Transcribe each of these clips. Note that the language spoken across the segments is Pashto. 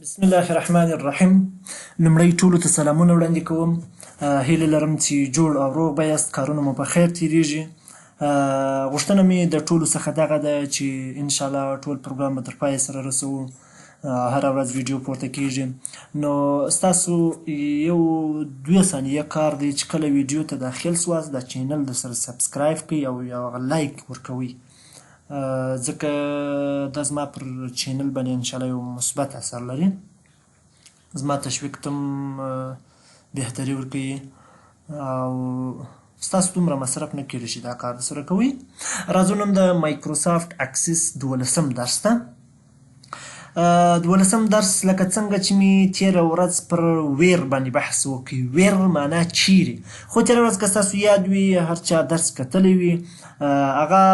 بسم الله الرحمن الرحیم. لومړی ټولو ته سلامونه وړاندې کوم. هیله لرم چې جوړ او روغ به یاست، کارونه مو په خیر تیریږي. غوښتنه مې د ټولو څخه دغه ده چې انشاءالله ټول پروګرام به تر پایه سره رسوو. هره ورځ ویډیو پورته کیږي، نو ستاسو یو دوه ثانیه کار دی چې کله ویډیو ته داخل سواست، دا channel در سره subscribe کړئ او یو like ورکوئ، ځکه دا زما پر channel باندې انشاءالله یو مثبت اثر لري، زما تشویق ته هم بهتري ورکوي او ستاسو دومره مصرف نه کېږي چې دا کار درسره کوئ. راځو نن د Microsoft Access 12 درس ته. 12 درس، لکه څنګه چې مې تېره ورځ پر where باندې بحث وکړي. where معنا چیرې. خو تېره ورځ که ستاسو یاد وي، هر چا درس کتلی وي، هغه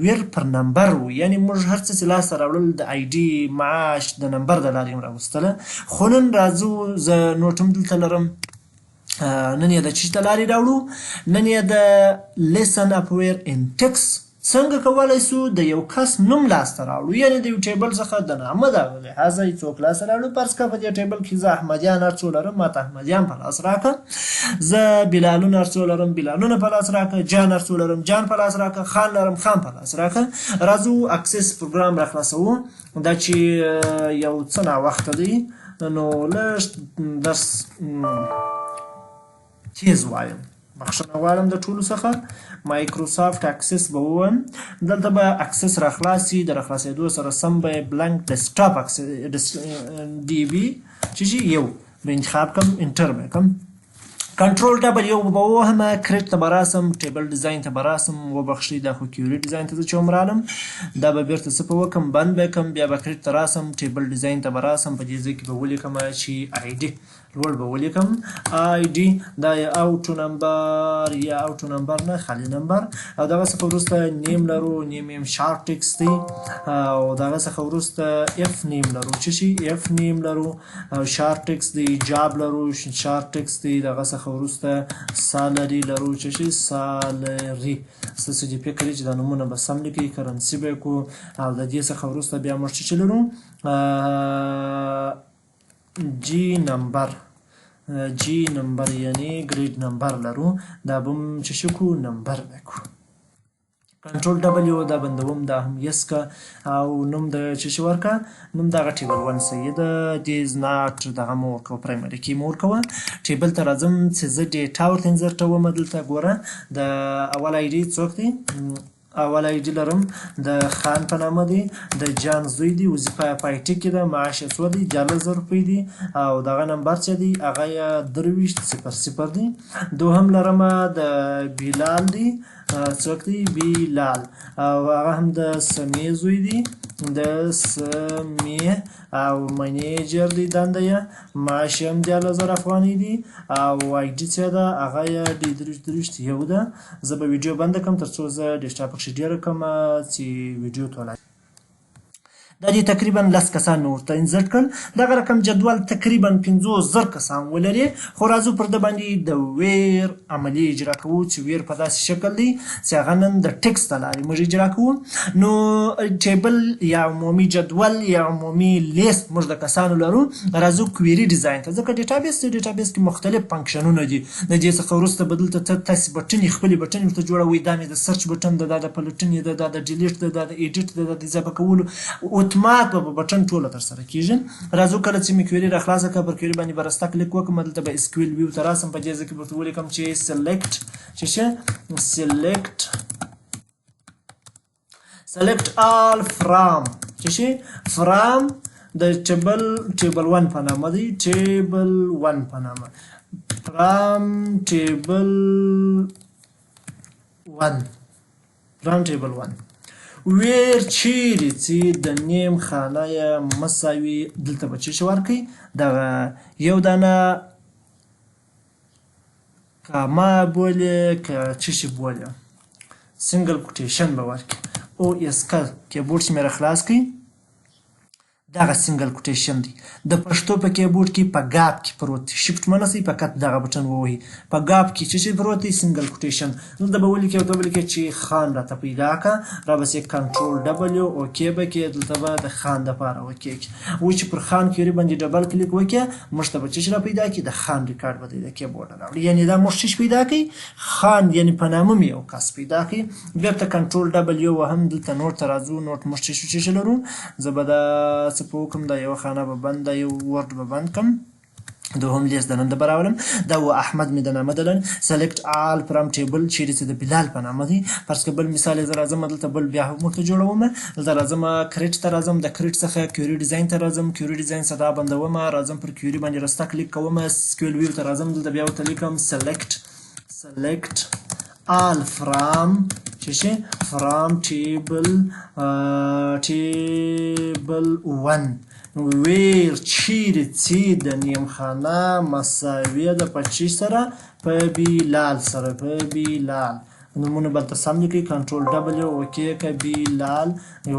where پر نمبر و، یعنی موږ هر څه چې لاسته راوړل د ID، معاش د نمبر د لارې هم راوستله. خو نن راځو، زه note هم دلته لرم، نن یې د چی د لارې راوړو؟ نن یې د listen up where in text څنګه کولی سو د یو کس نوم لاسته راوړو، یعنی د یو table څخه د نامه د لحاظه یې څوک لاسته راوړو. فرض کړه په دې table کې زه احمدیان هر څو لرم، ماته احمدیان په لاس راکړه. زه بلالونه هر څو لرم، بلالونه په لاس راکړه. جان هر څو لرم، جان په لاس راکړه. خان لرم، خان په لاس راکړه. راځو Access پروګرام را خلاصوو. دا چې یو څه ناوخته دی، نو لږ درس تیز وایم، بخښنه غواړم د ټولو څخه. Microsoft Access به ووایم، دلته به Access راخلاص سي. د راخلاصېدو سره سم به blank desktop DB چې شي یو به انتخاب کم، enter به کم، Control W به ووهم، create ته به راسم، table design ته به راسم. وبخښئ، دا خو query design ته زه چې هم رالم، دا به بیرته څه په وکم، بند به کم. بیا به create ته راسم، table design ته به راسم، په دې ځای کې به ولیکم چې ID لوړ به ولیکم، ID دا یا auto number یا auto number نه، خالي نمبر. او دغه څخه وروسته name لرو، name هم short text دی. او دغه څخه وروسته F name لرو، چې شي F name لرو او short text دی. job لرو، short text دی. دغه څخه وروسته salary لرو، چې شي salary. ستاسو دې فکر چې دا نومونه به سم لیکئ. currency به کو. او د دې څخه وروسته بیا موږ چې لرو G number، G number یعنی grade number لرو، دا به هم چې شي کو نمبر به کو. Control W، دا بندوم، دا هم yes کا او نوم د چې شي ورکه، نوم دغه table 1 صحیح ده. Does not دغه مو ورکوه، primary key مو ورکوه. table ته راځم چې زه data ورته insert وم. دلته ګوره، د اول ID څوک دی؟ اول ID لرم د خان په نامه دی، د جان زوی دی، وظیفه یې په IT کې ده، معاش یې څو دی؟ 13,000 روپۍ دی او دغه نمبر چې دی هغه یې 2300 دی. دوهم لرم د بلال دی، څوک دی؟ بلال، او هغه هم د سمیع زوی دی، د سمیع او manager دی دنده یې، معاش یې هم 13,000 افغانۍ دی او ID چې ده هغه یې D 23 23 1 ده. زه به ویډیو بنده کړم تر څو زه data پکښې ډېره کړم چې ویډیو توله. دا دي تقریبا 10 کسان مې ورته insert کړل. دغه رقم جدول تقریبا 50,000 کسان ولري. خو راځو پر ده باندې د where عملي اجرا کوو، چې where په داسې شکل دی چې هغه نن د text د لارې موږ اجرا کوو. نو table یا عمومي جدول یا عمومي لیست موږ د کسانو لرو. راځو query design ته، ځکه database دی، database کې مختلف function ونه دي. د دې څخه وروسته به دلته تاسې بټنې، خپلې بټنې ورته جوړوئ. دا مې د search button ده، دا د پلټنې ده، دا د delete ده، دا د edit ده، دا د اضافه کولو. اتومات به په button ټوله ترسره کیږي. راځو، کله چې مې query را خلاصه کړه، پر query باندې به راسته کلیک وکړم، دلته به SQL view ته راسم، په دې ځای کې به ورته ولیکم چې select چې شه select select all from چې شي from د table 1 په نامه دی، table 1 په نامه، from table 1، from table 1 where چیرې چې د name خانه یې مساوي. دلته به چې ورکوي دغه یو دانه کاما بولې که څه شي بولې، single quotation به ورکړي او اس کا کیبورډ چې مې راخلاص کړي. دغه single quotation دی د پښتو په کیبورډ کې په gap کې پروت دی. شیفټ مه نسئ، فقط دغه بټن ووهئ. په gap کې څه شی پروت دی؟ single quotation. دلته به ولیکې او ته به ولیکې چې خان راته پیدا که، را به سې control W okay به کې، دلته به د خان دپاره okay کې. اوس چې پر خان query باندې double click وکړې، موږ ته به څه شی را پیدا کړي؟ د خان ریکارډ به دی د کیبورډ راوړي. یعنې دا موږ څه شی پیدا کړي؟ خان، یعنې په نامه مې یو کس پیدا کړي. بیرته control W وهم، دلته note ته راځو. note موږ څه شی لرو؟ زه به دا څه په وکم، دا یوه خانه به بند، دا یو Word به بند کم، دوهم لیست د نن د براولم. دا و احمد مې د نامه دلن. select all from table چیرې چې د بلال په نامه دی. فرض که بل مثال زه راځم دلته بل بیا هم ورته جوړوم. دلته راځم create ته راځم، د create څخه query design ته راځم، query design څخه دا بندوم، راځم پر query باندې راسته کلیک کوم، SQL view ته راځم، دلته بیا ورته لیکم select select all from چې شي from table table 1 where چیرې چې د name خانه مساوي ده په چی سره؟ په بلال سره، په بلال. نومونه بلته سم لیکئ. control W okay که بلال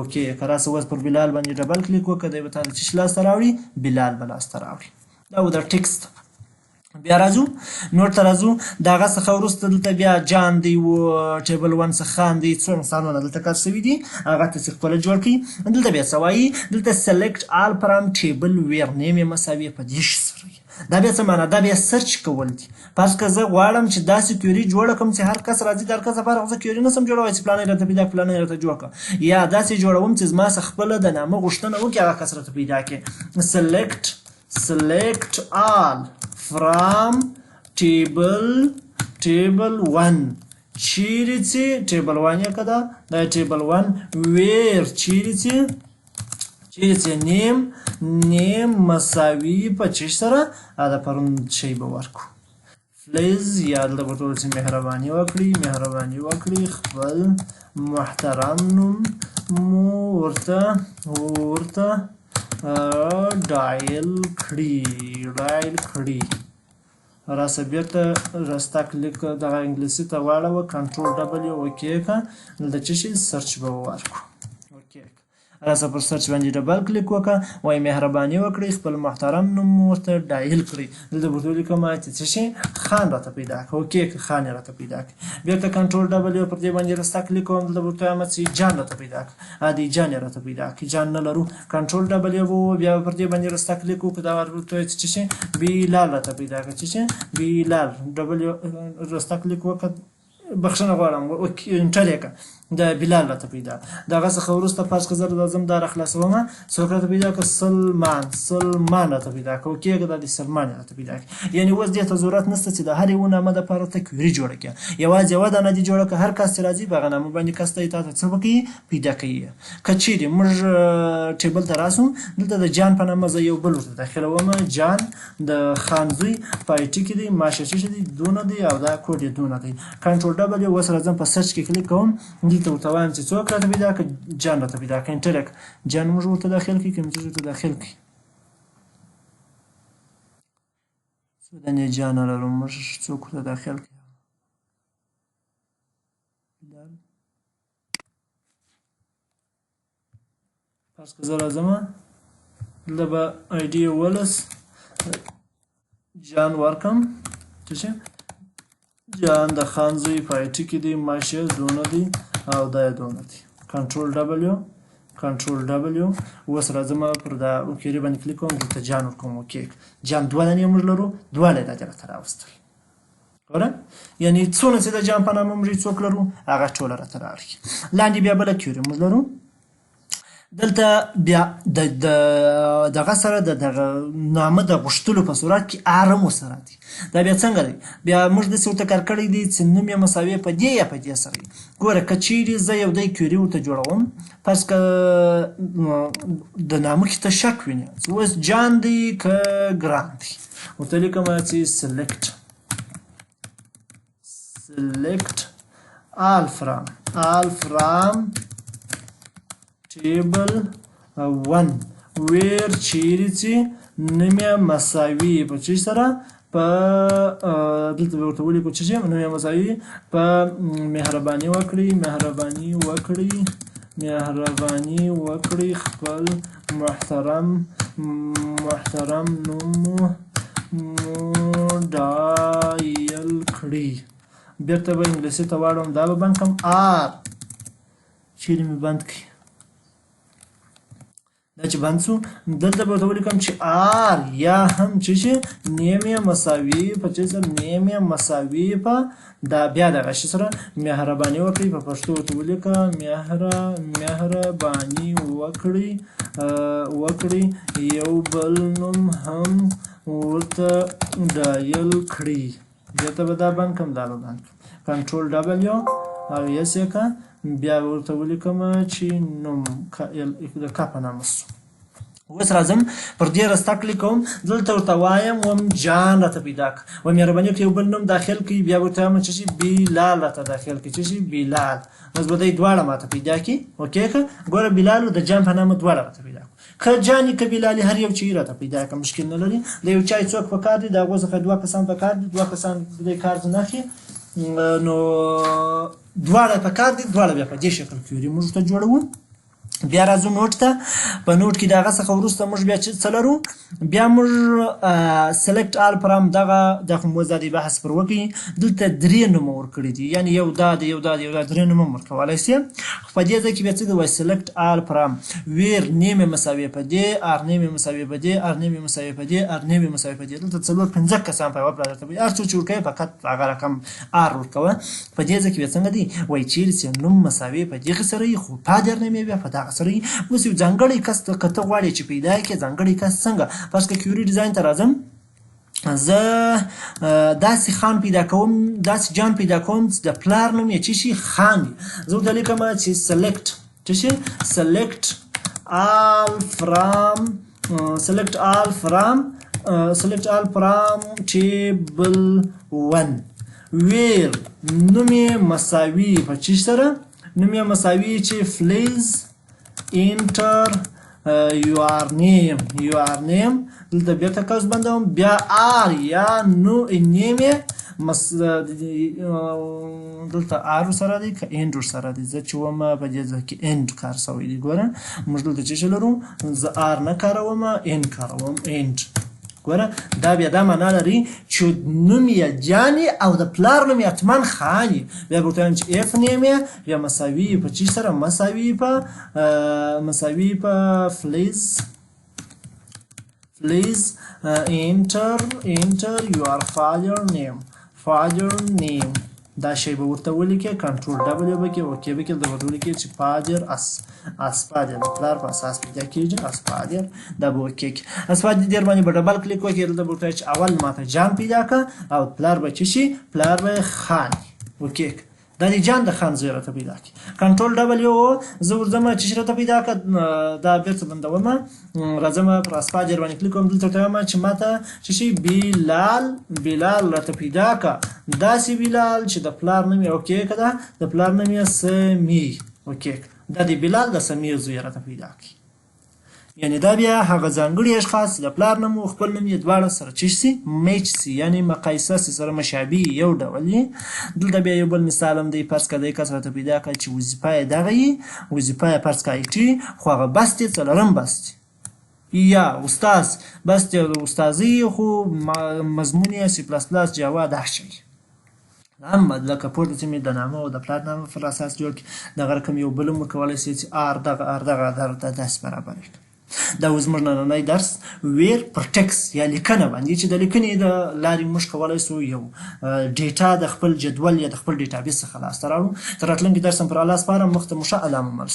okay که. راسه اوس پر بلال باندې double click وکړه، دی به تاته څه شي لاسته راوړي؟ بلال به لاسته راوړي. دا و د text. بیا راځو note ته راځو. د هغه څخه وروسته دلته بیا جان دی و table one څخه خان دی، څو انسانونه دلته کار شوي دي، هغه تاسې خپله جوړ کړئ. دلته بیا څه وایي؟ دلته select all from table where name یې مساوي په دې شي سره. دا بیا څه معنا؟ دا بیا search کول دي. فرض که زه غواړم چې داسې query جوړه کړم چې هر کس راځي، د هر کس لپاره خو زه query نه سم جوړولی چې پلانی راته پیدا کړه، پلانی راته جوړ کړه، یا داسې جوړوم چې زما څخه خپله د نامه غوښتنه وکړي، هغه کس راته پیدا کړي. select select all from table table 1 چیرې چې table 1 یې که ده، دا table 1 where چیرې چې name name مساوي په چی سره؟ د پرون شی به ورکو. please یا دلته ورته وویل چې مهرباني وکړئ، مهرباني وکړئ خپل محترم نوم مو ورته ورته dial کړي، dial کړي. راسه بیرته راسته کلیک دغه انګلیسي ته واړوه، control W okay که. دلته څه شي search به ورکو. okay راسه پر search باندې double click وکړه، وایي مهرباني وکړئ خپل محترم نوم مو ورته dial کړئ. دلته ورته ولیکم چې څه شي خان راته پیدا کړه. okay که خان یې راته پیدا کړ. بیرته control W پر دې باندې راسته کلیک کوم، دلته ورته وایم چې جان راته پیدا کړه. دی جان یې راته پیدا کړ، جان نه لرو. control W بیا پر دې باندې راسته کلیک وکړو، دا ورته وایي چې څه شي بلال راته پیدا کړه. څه شي بلال W راسته کلیک وکړه، بخښنه غواړم enter یې کړه، د بلال راته پیدا. د هغه څخه وروسته فرض که زه راځم دا راخلاصوم، څوک راته پیدا کړه؟ سلمان، سلمان راته پیدا کړه. okay که دا د سلمان راته پیدا کړه. یعنې اوس دې ته ضرورت نشته چې د هر یو نامه دپاره ته query جوړه کړې، یوازې یوه دانه دې جوړه کړه، هر کس چې راځي په هغه نامه باندې کس ته یې تاته څه وکړي؟ پیدا کوي. که چیرې موږ table ته راسو، دلته د جان په نامه زه یو بل ورته داخلوم، جان د خان زوی په IT کې دی، معاش یې څه شی دی؟ دونه دی، او دا کوډ یې دونه دی. control W اوس راځم په search کې کلیک کوم، دلته ورته وایم چې څوک راته پیدا کړه؟ جان راته پیدا کړه. enter یې کړه، جان موږ ورته داخل کړي، کمپیوټر ورته داخل کړي. څو دانې جانه لرو موږ، څوک ورته داخل کړي؟ فرض که زه راځم دلته به ID 17 جان ورکم، څه شي جان د خان زوی په IT کې دی، معاش یې دونه دی او دا یې دونه دی. control W control W اوس راځم پر دا query باندې کلیک کوم، دلته جان ورکوم. okay جان دوه دانې موږ لرو، دواړه یې دا راته راوستل. ګوره یعنې څونه چې د جان په نامه موږ څوک لرو هغه ټوله راته راغلي. لاندې بیا بله query موږ لرو، دلته بیا د دغه سره د دغه نامه د غوښتلو په صورت کې آرم ورسره دی. دا بیا څنګه دی؟ بیا موږ داسې ورته کار کړی دی چې نوم یې مساوي په دې یا په دې سره وي. ګوره که چیرې زه یو دی query ورته جوړوم، فرض که د نامه کې ته شک وینې چې اوس جان دی که ګران دی، ورته لیکم چې select select all from all from table 1 where چیرې چې نوم یې مساوي په چی سره په دلته به ورته ولیکو چې نوم یې مساوي په مهرباني وکړئ، مهرباني وکړئ، مهرباني وکړئ خپل محترم محترم نوم مو dial کړي. بیرته به انګلیسي ته واړوم، دا به بند کړم. or چیرې مې بند کړي؟ دا چې بند سو، دلته به ورته ولیکم چې or یا هم چې name یې مساوي په چې سره، name یې مساوي په دا بیا دغه شي سره. مهرباني وکړئ په پښتو ورته ولیکه، مهرباني وکړئ یو بل نوم هم ورته dial کړئ. بیرته به دا بند کړم، دا به بند کړم، control W او yes یې که. بیا ورته ولیکم چې نوم د کا په نامه سو. اوس راځم پر دې رسته کلیک کوم، دلته ورته وایم وم جان راته پیدا کړه و مهرباني وکړئ یو بل نوم داخل کړئ. بیا ورته وایم چې بلال راته داخل کړي، چې بلال. اوس به دی دواړه ماته پیدا کړي. okay که ګوره بلال د جان په نامه دواړه راته پیدا کړو، که جاني که بلالي هر یو چې راته پیدا کړه، مشکل نه لري. د یو چای څوک پکار دی، د هغو څخه دوه کسان پکار دي، دوه کسان د کار ځنه اخلي، نو دواړه پکار دي، دواړه بیا په دې شکل query موږ ته جوړوو. بیا راځو note ته. په note کې د هغه څخه وروسته موږ بیا څه لرو؟ بیا موږ select all from دغه د خو موږ د بحث پر وکړي. دلته درې نوم ورکړي دي، یعنی یو دا دی، یو دا دی، یو دا، درې نوم ورکولای شي. خو په دې ځای کې بیا څه دی؟ وایي select all from where name مساوي په دې، or name مساوي په دې، or name مساوي په دې، or name مساوي په دې. دلته څلور پنځه کسان په یوه پلا درته وایي، هر څو چې ورکوي فقط هغه رقم or ورکوه. په دې ځای کې بیا څنګه دی؟ وایي چیرې چې نوم مساوي په دې سره وي، خو father name بیا په دغه سره وي. اوس یو ځانګړی کس ته که ته غواړې چې پیدا کړې ځانګړی کس څنګه، فرض که query design ته راځم، زه داسې خان پیدا کوم، داسې جان پیدا کوم چې د پلار نوم یې چې شي خان دی. زه ورته لیکم چې select چې شي select all from select all from select all from table 1 where نوم یې مساوي په چی سره، نوم یې مساوي چې please enter your name، your name. دلته بیرته قوس بندوم، بیا or یا نو name یې مس دلته or سره دی که and سره دی؟ زه چې وم په دې ځای کې and کار سوی دی. ګوره موږ دلته چې لرو، زه or نه کاروم، and کاروم، and. ګوره دا بیا دا معنا لري چې نوم یې جاني او د پلار نوم یې حتما خان. بیا به ورته وایم چې if name یې بیا مساوي په چی سره، مساوي په please enter your father name، father name. دا شی به ورته ولیکې، control W به کې، okay به کې. دلته ورته ولیکې چې father as as father، د پلار په اساس پیدا کېږي as father. دا به okay کې as father باندې به double click وکړې. دلته به ورته چې اول ماته جان پیدا که او پلار به چې شي، پلار به خان. okay، دا دی جان د خان زوی راته پیدا کړي. control W، زه ورځم چې راته پیدا کړه. دا بیرته بندوم، راځم پر as father باندې کلیک کوم. دلته ورته وایم چې ماته چې شي بلال، بلال راته پیدا کړه، داسې بلال چې د پلار نوم یې okay که د پلار نوم یې سمیع. okay، دا دی بلال د سمیع زوی راته پیدا کړي. یعنی دا بیا هغه ځانګړي اشخاص چې د پلار نوم او خپل نوم یې دواړه سره چش سي، match سي، یعنی مقایسه سي، سره مشابه یو ډول یې. دلته بیا یو بل مثال هم دی. فرض کړه دی کس راته پیدا کړه چې وظیفه یې دغه یي، وظیفه یې فرض کړه IT، خو هغه بس دی څلورم بس دی یا استاد بس دی استادي، خو مضمون یې C plus plus، Java دا شی. هم لکه پورته چې مې د نامه او د پلار نامه پر اساس جوړ کړي، دغه رقم یو بل هم ورکولی شي چې or دغه or دغه درته داسې برابر کړي. دا اوس زموږ نننی درس where پر text یا لیکنه باندې چې د لیکنې د لارې موږ کولی سو یو data د خپل جدول یا د خپل database څخه لاسته راوړو. تر راتلونکي درس هم پر الله سپارم. مخته مو ښه، الله مو مل.